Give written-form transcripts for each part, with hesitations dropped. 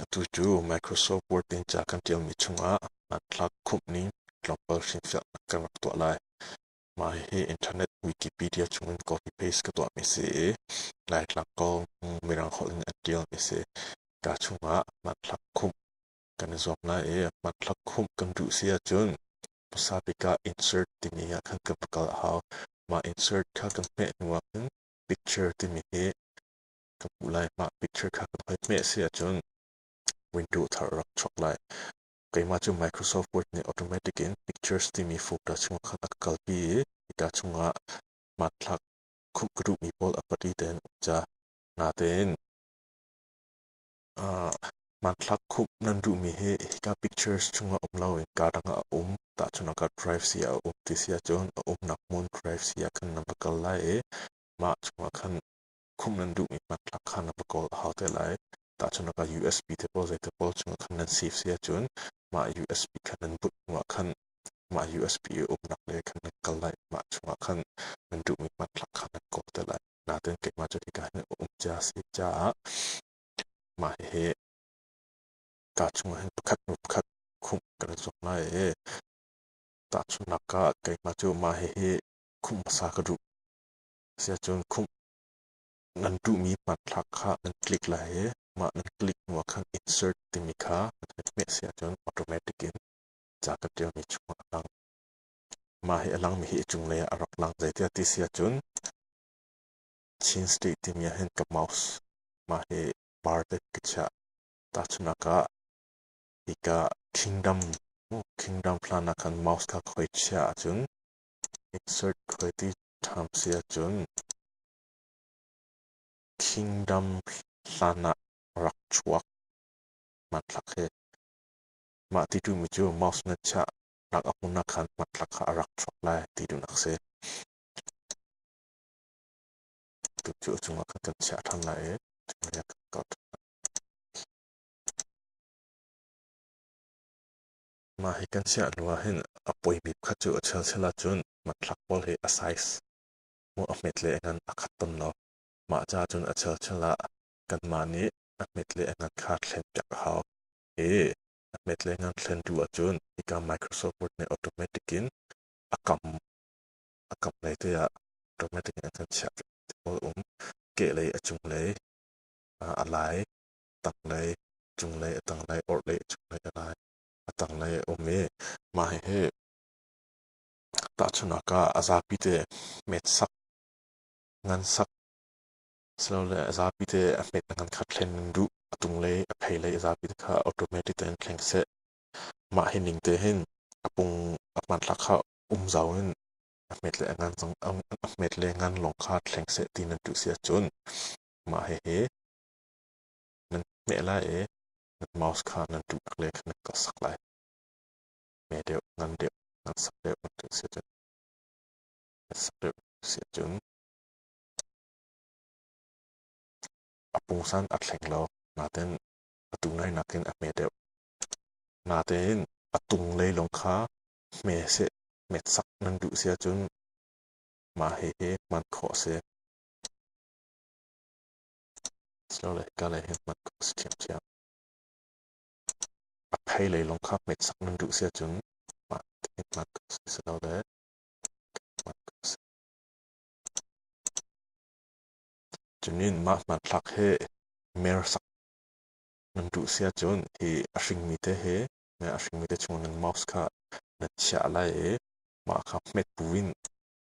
Atu cu Microsoft Word in ca kan ṭialmi chungah hmanthlak khumhning tlawmpal hrinfiahnak kan rak tuah lai. Mah hihi internet Wikipedia chungin copy paste ka tuahmi si i Laitlang kong Mirang holh in an ṭialmi si. Ka chungah hmanthlak khumh kan i zuam lai i hmanthlak khumh kan duh si ahcun hmasa bik ah insert timi ah khan kan va kal a hau. Mah insert kha kan hmeh hnu ah khan picture timi hi ka hmuh lai. Mah picture kha kan hoi hmeh si ahcun window thar a rak chuak lai. Keimah cu Microsoft Word nih automatic in pictures timi folder chungah khan a ka kalpi i hika chungah hmanthlak khumh ka duhmi pawl a pali tein um ca. Natein hmanthlak khumh nan duhmi hi hika pictures chungah um loin kaa dang ah a um. Tahchunhnak ah drive C ah a um ti si ahcun a umnak hmun drive C ah khan nan va kal lai i mah chungah khan khumh nan duhmi hmanthlak kha na va kawl a hau te lai. Tahchunhnak ah USB te pawl zei te pawl chungah khan nan save si ahcun mah USB kha nan but hnuah khan mah USB i umnak le khan nan kal lai. Mah chungah khan nan duhmi hmanthlak kha nan kawl te lai. Nain keimah cu hika hin a um cia si caah mah hihi ka chungah hin pakhat hnu pakhat khumh kan i zuam lai i tahchunhnak ah keimah cu mah hihi khumh hmasa ka duh. Siahcun khumh nan duhmi hmanthlak kha nan click lai i mah nan click hnuah khan insert timi kha nan hei hmeh si ahcun automatic in ca ka ṭialmi chungah a lang. Mah hi a langmi hi a cunglei ah a rak lang. Zeitiah ti si ahcun Chin State timi ah hin ka mouse mah hi bar te ka chiah. Tahchunhnak ah hika Kingdom Kingdom hlan ah khan mouse kha khoi chiah ahcun insert khoi ti ṭham si ahcun Kingdom hlan ah rak chuak hmanthlak hi. Mah ti tumi cu mouse na chiah nak a hmun ah khan hmanthlak kha a rak chuak lai ti duhnak a si. Tu cu a cungah khan kan chiah ṭhan lai i cunglei ah kan kal ṭhan lai. Mah hi kan chiah hnu ah hin a poimi pakhat cu a chelchel ahcun hmanthlak pawl hi a size mu a hmet le a ngan a khat tawn lo. Mah caah cun a chelchel ah kanmah nih a hmet le a ngan kha thlen piak a hau. I a hmet le ngan thlen duh ahcun hika Microsoft Word nih automatic in a kam a kam lei te ah automatic in a kan chiah piak ti pawl um. Kehlei a cunglei a lai tanglei cunglei a tanglei orhlei a cunglei a lai a tanglei a um i mah hihi tahchunhnak ah a zapi te hmet sak ngan sak silole a zapi te a hmet a ngan kha thlen nan duh a tunglei a pheilei a zapi te kha automatic tein thleng seh. Mah hi ning te hin a pung a hmanthlak kha um zau in a hmet le a ngan zong a hmet le ngan lawng kha thleng seh ti nan duh si ahcun mah hihi nan hmeh lai i nan mouse kha nan duhnak le khan nan kal sak lai. Hme deuh, ngan deuh, ngan sak deuh nan duh si ahcun ngan sak deuh si ahcun a pungsan a thleng lo. Natin a tu ngai nakin a hme deuh. Natein a tung lei lawng kha hme seh, hmet sak nan duh si ahcun mah hihi hman khawh a si. Silole hika lei hin hman khawh a si ṭhiamṭhiam. A phei lei lawng kha hmetsak nan duh si ahcun mah hin hman khawh a si. Silole hman khawh a si. Cunin mah hmanthlak hi mersak nan duh si ahcun hi a hringmi te hi a hringmi te chung nan mouse kha nan chiah lai i mah kha hmet bu in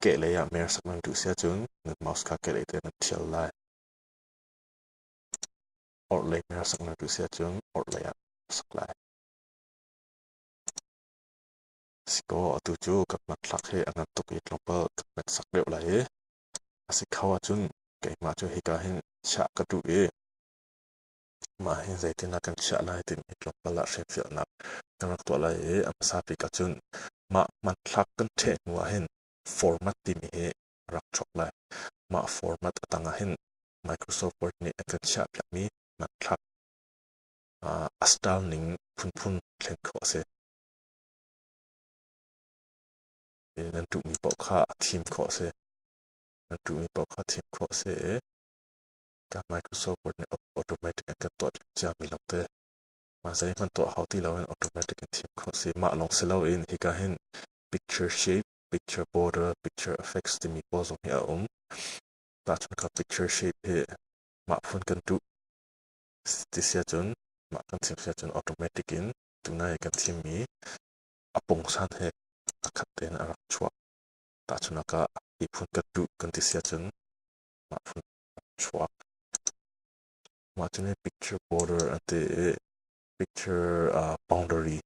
kehlei ah mersak nan duh si ahcun nan mouse kha kehlei te nan ṭhial lai. Orhlei mersak nan duh si ahcun orhlei ah sak lai. Sikaw atu cu ka hmanthlak hi a ngan tuk i tlawmpal ka hmet sak deuh lai i a si kho ahcun keimah cu hika hin chiah ka duh i mah hi zeitin ah kan chiah lai timi tlawmpal ah hrenfialnak kan rak tuah lai i a hmasa bik ahcun mah hmanthlak kan ṭheh hnu ah hin format timi hi a rak chuak lai. Mah format a tang ah hin Microsoft Word nih a kan chiahpiakmi hmanthlak a style ning phunphun thlen khawh a si. Nan duhmi paoh kha thim khawh a si. Nan duhmi paoh kha thim khawh a si i Microsoft Word nih automatic an kan tuah ciami lawngte. Mah zeihmanh tuah hau ti loin automatic in thim khawh a si. Mah lawng si loin hika hin picture shape, picture border, picture effects timi pawl zong hi a um. Tahchun kha picture shape hi mah phun kan duh ti si ahcun mah kan thim si ahcun automatic in tunai kan thimmi a pungsan he a khat tein a rak chuak. Tahchunhnak ah hi phun kan duh kan ti si ahcun mah phun chuak. Mah cu nih picture border an ti i picture boundary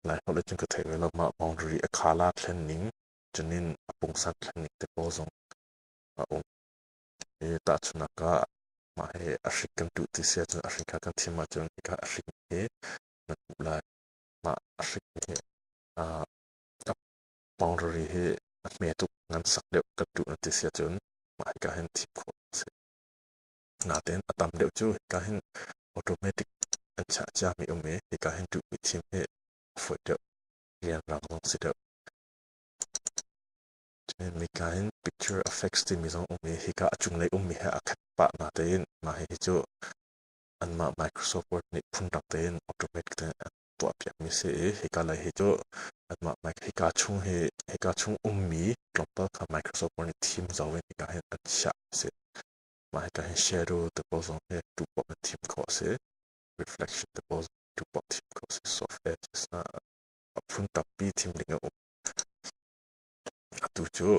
Laiholh cun ka theih ve lo. Mah boundary a khala thlen ning cunin a pungsan thlen ning te pawl zong a um. I tahchunhnak ah mah hi a hrik kan duh ti si ahcun a hrik kha kan thim ahcun hika a hrik hi nan hmuh lai. Mah a hrik hi a boundary hi a hme tuk ngan sak deuh kan duh na ti si ahcun mah hika hin thim khawh a si. Natein a tam deuh cu hika hin automatic an chiah ciami um i hika hin duhmi thim hi a fawi deuh, rianrang zong si deuh. Cun hika hin picture effects timi zong um i hika a cunglei ummi he a khat pah natein mah hihi cu anmah Microsoft Word nih phundang tein automatic tein an tuahpiakmi si i hika lei hi cu anmah hika chung hi hika chung ummi tlawmpal kha Microsoft Word nih thim zau in hika hin an chiah a si. Mah hika hin shadow te pawl zong hi tu paoh in thim khawh a si. Reflection te pawl zong tu paoh thim khawh a si. Soft edges hna a phun tampi thim ding a um. Atu cu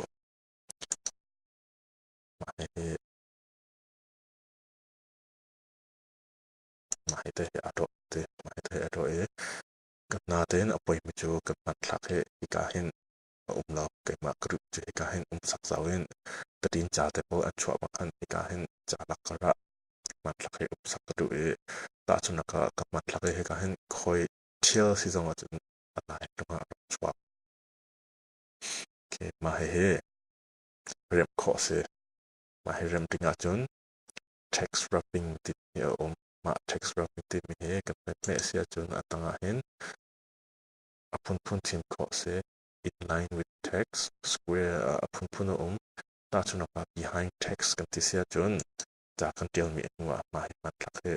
mah hihi mah hi te hi aa dawh te mah hi te hi aa dawh i ka natein a poimi cu kan hmanthlak hi hika hin a um lo. Keimah ka duh cu hika hin um sak zau in tatin ca te pawl an chuah bang khan hika hin ca lak kar ah hmanthlak hi um sak ka duh i tahchunhnak ah ka hmanthlak hi hika hin khoi ṭhial si zong ahcun a lai tung ah a rak chuak. Okay, mah hihi remh khawh a si. Mah hi remh ding ahcun text wrapping timi a um. Mah text wrapping timi hi kan hmeh si ahcun a tangah hin a phunphun thim khawh a si. Inline with text, square a phunphun a um. Tahchunhnak ah behind text kan ti si ahcun ca kan ṭialmi hnu ah mah hi hmanthlak hi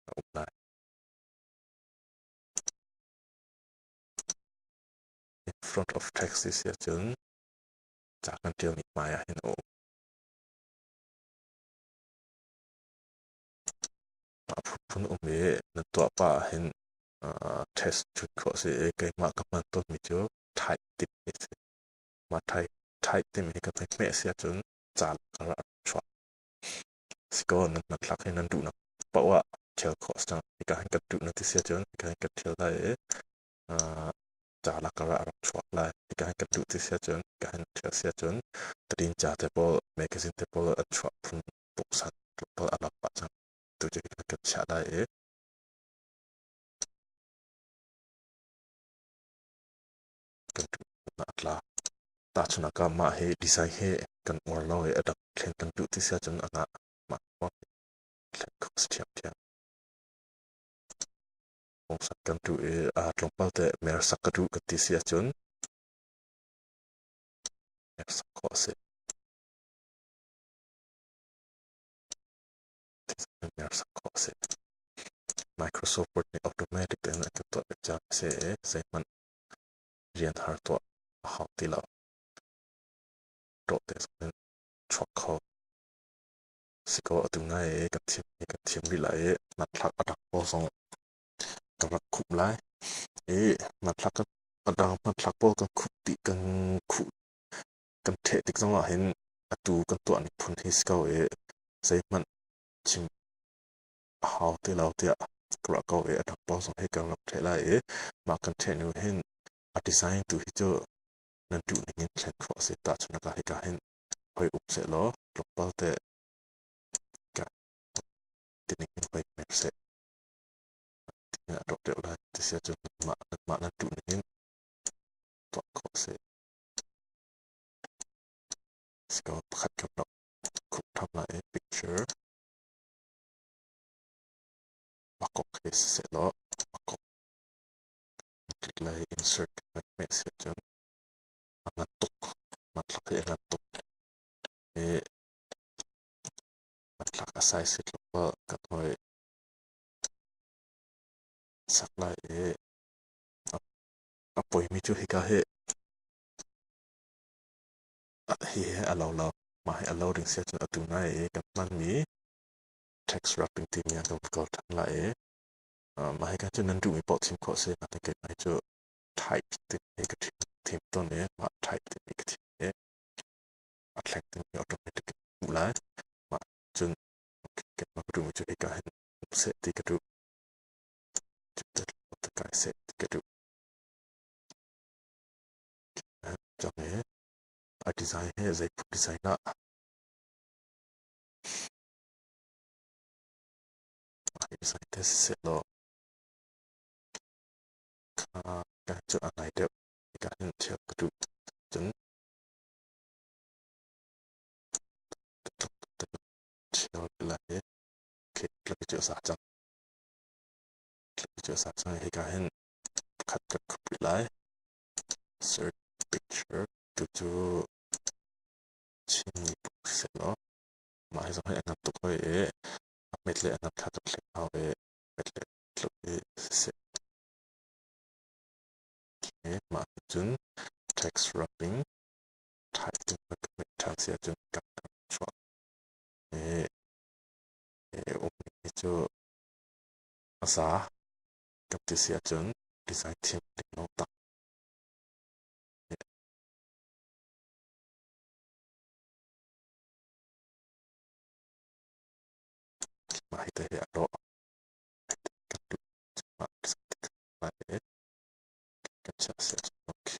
a um lai. In front of text ti si ahcun ca kan ṭialmi hmai ah hin a um. Mah phunphun um i nan tuah pah ahhin test chut khawh a si i keimah ka hman tawnmi cu type timi a si. Mah type timi hi ka hmeh si ahcun ca lakah a rak chuak. Sikaw nan hmanthlak hi nan duhnak paoh ah ṭhial khawh a si cang. Hika hin kan duh na ti si ahcun hika hin kan ṭhial lai i ca lakah a rak chuak lai. Hika hin kan duh ti si ahcun hika hin ṭhial si ahcun tadinca te pawl magazine te pawl an chuah phun pungsan tlawmpal a lam pah cang. Tu cu hika kan chiah lai i kan duh a tla. Tahchunhnak ah mah hi design hi kan uar lo i a dang thlen kan duh ti si ahcun a ngah mah thlen kho si ṭhiamṭhiam. Pungsan kan duh i tlawmpal te mersak ka duh kan ti si ahcun mersak khawh a si. Mersak khawh a si. Microsoft Word nih automatic tein a kan tuah piak cang a si i zeihmanh rian har tuah a hau ti lo. Dawh te zong in chuak kho. Sikaw atu ngai i kan thim hi kan thim rih lai i hmanthlak a dang pawl zong ka rak khumh lai. I hmanthlak a dang hmanthlak pawl kan khup dih kan khuh kan ṭheh tik zong ah hin atu kan tuah ning phun hi si ko i zeihmanh chim a hau ti lo tiah ka ruah ko i a dang pawl zong hi kan rak ṭheh lai i mah kan ṭheh hnu hin a design tu hi cu nan duh ning in thlen khawh a si. Tahchunhnak ah hika hin hoi um sehlaw tlawmpal te ka tining in hoi mer seh ti a dawh deuh lai ti si ahcun mah nanmah nan duh ning in tuah khawh a si. Sikaw pakhat kan rak khup ṭhan lai i picture pakok hi sisehlaw pakok click lai insert kan hmeh si ahcun a ngan tuk hmanthlak hi a ngan tuk i hmanthlak a size hi tlawmpal kan hoi. Sak lai i a poimi cu hika hi hi he a lo lo. Mah hi a lo ding si ahcun atu nai i kan hmanmi text wrapping timi ah kan va kal ṭhan lai i mah hika cu nan duhmi paoh thim khawh a si. Nain keimah hi cu type timi ka thim tawn i mah type timi ka thim i a thleng timi automatic in hmuh lai. Mah cun keimah ka duhmi cu hika hin um seh ti ka duh. Kai seh ti ka duh. Cang i a design hi zei phun design dah a design te siseh law kha kan cu a nai deuh hika hin thiam ka duh. Cun thial lai i tlak cu a sa cang. Tlak cu a sa cang i hika hin pakhat kan khup rih lai. Search picture tu cu Chin miphun siseh law mah hi zong hi a ngan tuk hoi i a hmet le a ngan kha kan thleng hau i hmet le tluk i siseh. Mah cun text wrapping type tu kan hmet ṭhan si ahcun kan chuah i ummi hi cu a za kan ti si ahcun design thim ding lawng tak. Mah hi te hi a lawh. Kan duh mah lai i kan chiah si ahcun okay.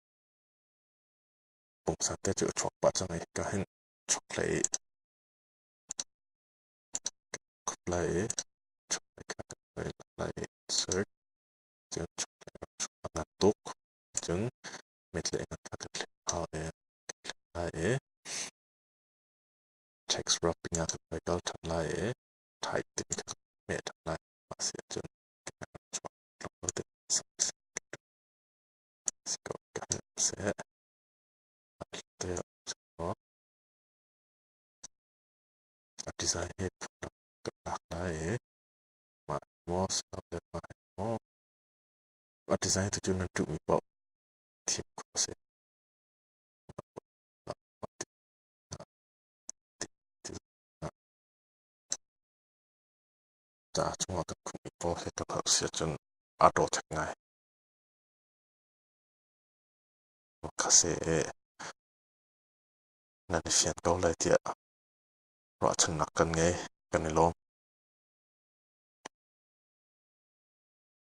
Pungsan te cu a chuak pah cang i ka hin chokhlei khup lai i chokhlei kha kan lai i insert cun chokhlei a ngan tuk cun mit le ngan kha kan thleng hau i kan thleng lai i text wrapping ah kan vai kal ṭhan lai i type timi kha kan hmeh ṭhan lai. Mah si ahcun kan chuak tlawmpal te si ko ka seh. Te a design hi phundang kan lak lai i mah maw le mah maw a design tu cu nan duhmi paoh thim khawh a si. Ca chungah kan khumhmi pawl he kan hauh si ahcun aa dawh thek ngai. Kha si i nan i fian ko lai tiah ruahchannak kan ngei. Kan i lawm.